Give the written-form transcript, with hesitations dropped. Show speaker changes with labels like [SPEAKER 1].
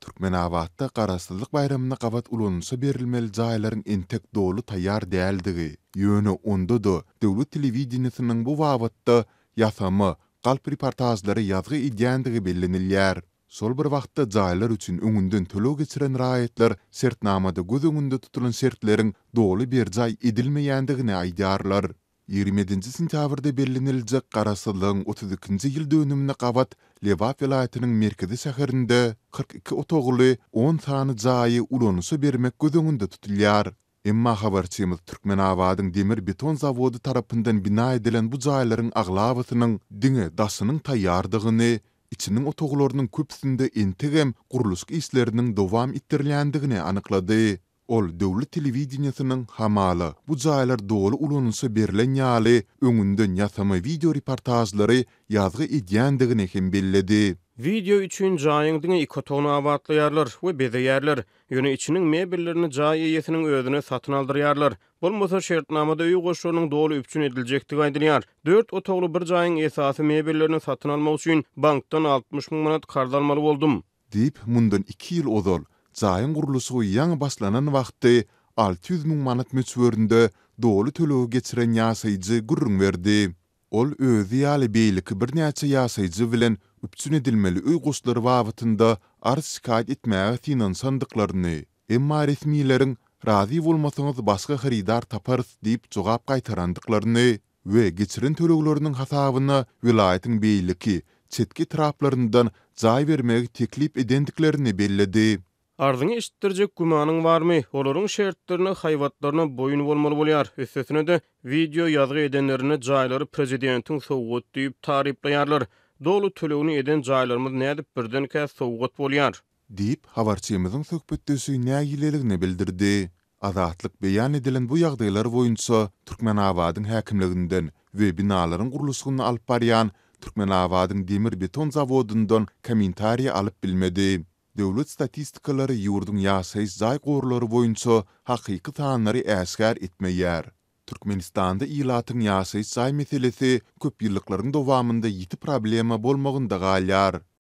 [SPEAKER 1] Türkmenabatda Garaşsyzlyk baýramyna gabat ulanyşa berilmeli jaýlaryň entek doly taýýar däldigi, ýöne onda-da döwlet telewideniýesiniň bu babatda ýasama, galp reportažlary ýazgy edýändigi bellenilýär. Şol bir wagtda jaýlar üçin öňünden töleg geçiren raýatlar şertnamada göz öňünde tutulan şertleriň doly berjaý edilmeýändigini aýdýarlar. 27-nji sentýabrda belleniljek Garaşsyzlygyň 32-nji ýyl dönümine gabat Lebap welaýatynyň merkezi şäherinde 42 otagly on sany jaýy ulanyşa bermek göz öňünde tutulýar. Emma habarçymyz Türkmenabadyň demir-beton zawody tarapyndan bina edilen bu jaýlaryň aglabasynyň diňe daşynyň taýýardygyny, içiniň otaglarynyň köpüsinde entegem gurluşyk işleriniň dowam etdirilýändigini anyklady. Ol döwlet telewideniýesiniň hamala bu jaýlar doly ulanyşa berlen ýaly öňünden ýasama wideo reportažlary ýazgy edýändigini hem belledi.
[SPEAKER 2] Wideo üçin jaýyň diňe iki otagyny abatlaýarlar we bezeýärler. Ýöne içiniň mebellerini jaý eýesiniň özüne satyn aldyrýarlar. Bolmasa şertnamada öý goşlarynyň doly üpjün ediljekdigi aýdylýar. Dört otagly bir jaýyň esasy mebellerini satyn almak üçin bankdan 60 müň manat karz almaly boldum.
[SPEAKER 1] Diýip, mundan iki ýyl ozal, jaýyň gurluşygy ýaňy başlanan wagty 600 müň manat möçberinde doly tölegi geçiren ýaşaýjy gürrüň berdi. Ol özi ýaly beýleki birnäçe ýaşaýjy bilen üpjün edilmeli öý goşlary babatynda arz-şikaýat etmäge synanyşandyklaryny, emma resmileriň Razy bolmasaňyz başga hyrydar taparys diýip jogap gaýtarandyklaryny we geçiren tölegleriniň hasabyna welaýatyň beýleki, çetki etraplaryndan jaý bermegi teklip edendiklerini belledi.
[SPEAKER 2] Arzyňy eşitdirjek gümanyň barmy? Olaryň şertlerine, haýbatlaryna boýun bolmaly bolýar. Üstesine-de, wideo ýazgy edenlerinde jaýlary prezidentiň sowgat diýip taryplaýarlar. Doly tölegini eden jaýlarymyz nädip birdenkä sowgat bolýar?
[SPEAKER 1] Diýip, habarçymyzyň söhbetdeşi nägileligini bildirdi. Azatlyk beýan edilen bu ýagdaýlar boýunça Türkmenabadyň häkimliginden we binalaryň gurluşygyny alyp barýan Türkmenabadyň demir-beton zawodyndan kommentariý alyp bilmedi. Döwlet statistikalary ýurduň ýaşaýyş jaý gorlary boýunça hakyky sanlary äşgär etmeýär. Türkmenistanda ilatyň ýaşaýyş jaý meselesi köp ýyllyklaryň dowamynda ýiti problema bolmagynda galýar.